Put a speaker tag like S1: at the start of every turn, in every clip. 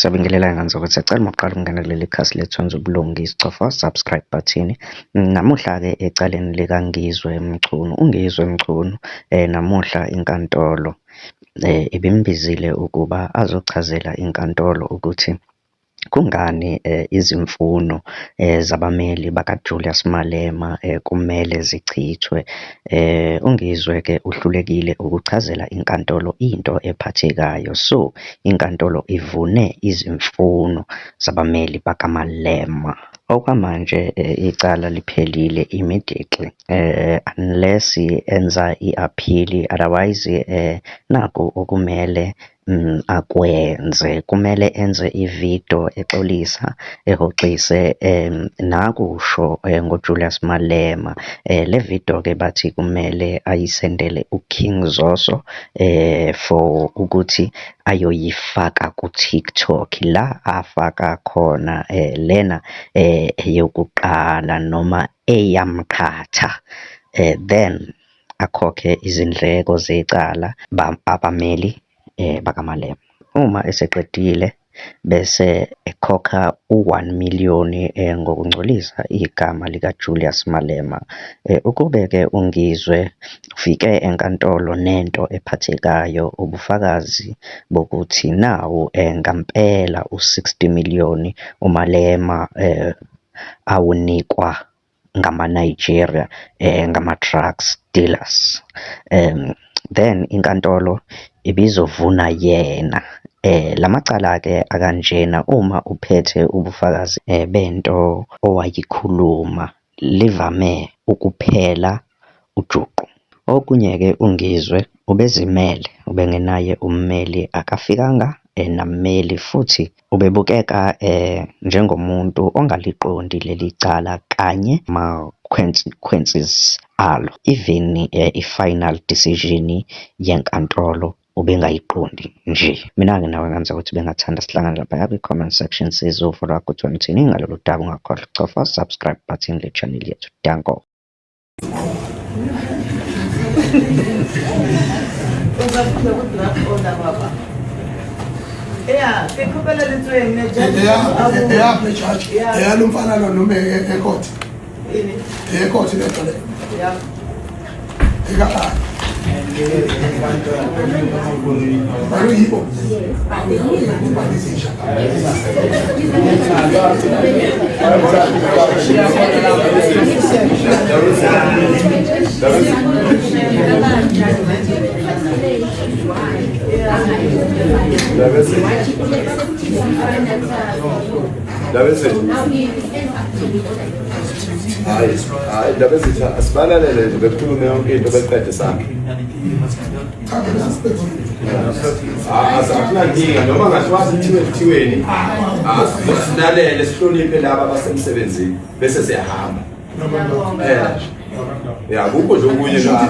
S1: Siyabingelela ngane zakwethu, siyacela uma uqala ukungena kuleli khasi lethu wenze ubulungiswa, cofa subscribe button. Namuhla-ke ecaleni likaNgizwe Mchunu, uNgizwe Mchunu namuhla inkantolo ibimbizile ukuba azochazela inkantolo ukuthi kungani izimfuno zabameli bakaJulius Malema kumele zichithwe. UNgizwe-ke uhlulekile ukuchazela inkantolo into ephathekayo, so inkantolo ivune izimfuno zabameli bakaMalema. Okwamanje icala liphelile immediately unless enza i-appeal, otherwise naku okumele akwenze. Kumele enze ividiyo exolisa, ehoxise nakusho ngoJulius Malema. Le vidiyo-ke bathi kumele ayisendele uKing Zoso for ukuthi ayoyifaka ku-TikTok, la afaka khona lena eyokuqala noma eyamqhatha, then akhokhe izindleko zecala abameli bakaMalema. Uma eseqedile bese ekhokha u-one million ngokungcolisa igama likaJulius Malema. Ukube-ke uNgizwe ufike enkantolo nento ephathekayo, ubufakazi bokuthi nawu ngampela u-sixty million uMalema awunikwa ngama-Nigeria ngama-drugs dealers, then inkantolo ibizovuna yena. La macala-ke akanjena, uma uphethe ubufakazi bento owayikhuluma livame ukuphela ujuqu. Okunye-ke uNgizwe ubezimele, ubengenaye ummeli, akafikanga nammeli futhi ubebukeka njengomuntu ongaliqondi leli cala kanye ma-consequences alo. Even i-final decision yenkantolo ubengayiqondi nje. Mina-ke nawe ngenza ukuthi bengathanda sihlangane laphaya kwi-comment section, sizwe uvo lwakho ukuthi wena uthini ngalolu daba. Ungakhohlwa ukucofa subscribe button le channel yethu. Danko.
S2: Uzafunda ku-draft order baba. Ya, ke kgopela le tsweng ne judge.
S3: Eyaphi judge? Eyalo mfana lo noma ecourt?
S2: Ini?
S3: Ecourt lento le.
S2: Ya.
S3: Ekabani? Baluyibo. Ubalizisha.
S4: Hayi, hayi indaba ezitha asibalalele nje bekhulume yonke into beqede sakhe. Akunankinga noma ngathiwa sithiwe kuthiweni silalele sihloniphe laba abasemsebenzini bese siyahamba. Ya kukho nje okunye la.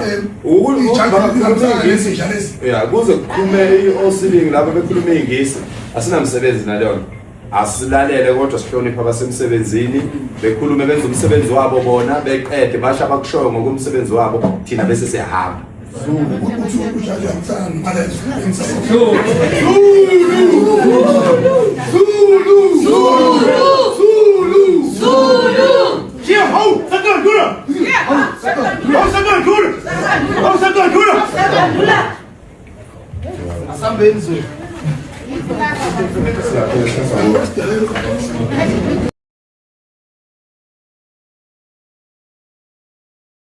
S4: Ya kuze kuqhume i-osiling laba bekhuluma ingisi asinamsebenzi naleyo nto. Asilalele kodwa sihloniphe abasemsebenzini bekhulume benze umsebenzi wabo bona beqede basho abakushoyo ngokomsebenzi wabo thina bese siyahamba.
S3: Asambeni Zulu.